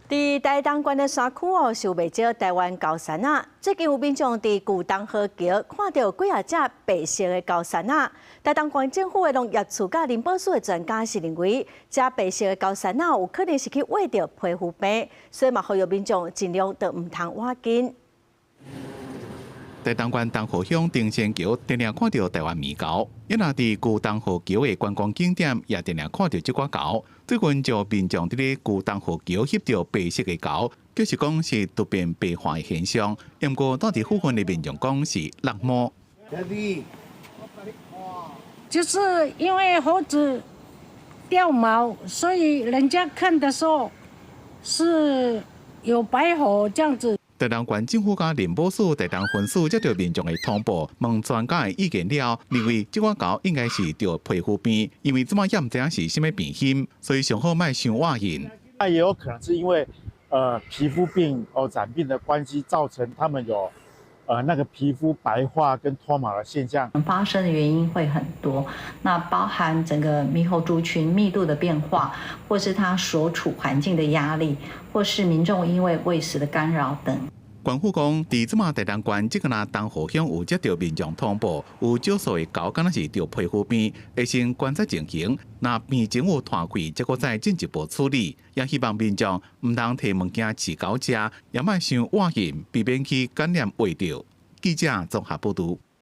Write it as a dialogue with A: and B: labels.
A: 佇台東縣的山區哦，有袂少台灣猴山仔。最近有民眾佇舊東河橋看著幾仔隻白色的猴山仔。台東縣政府的農業處佮林保署的專家是認為，這白色的猴山仔有可能是去穢著皮膚病，所以嘛呼籲民眾盡量都毋通倚近。
B: 台東縣東河鄉登仙橋定定看著台灣獼猴，抑若佇舊東河橋的觀光景點也定定看著這寡猴。最近就民眾佇咧舊東河橋翕著白色的猴，就是講是突變白化的現象。毋過當地附近的民眾講是落毛。
C: 就是因為猴子掉毛，所以人家看的時候是有白猴這樣子。
B: 台東縣政府佮林保署台東分署接著民眾的通報，問專家的意見了，認為這款猴應該是著皮膚病，因為這擺也毋知影是啥物病菌，所以上好莫傷倚近。
D: 那也有可能是因為皮膚病哦染病的關係，造成他們有那個皮膚白化跟脫毛的現象。
E: 發生的原因會很多，那包含整個獼猴族群密度的變化，或是它所處環境的壓力，或是民眾因為餵食的干擾等。
B: 縣府講，佇這馬台東縣，這個若東河鄉有接著民眾通報，有少數的猴敢若是著皮膚病，會先觀察情形，若病情有拖開，才閣再進一步處理。也希望民眾毋通提物件飼狗食，也莫傷倚近，避免去感染穢著。記者綜合報導。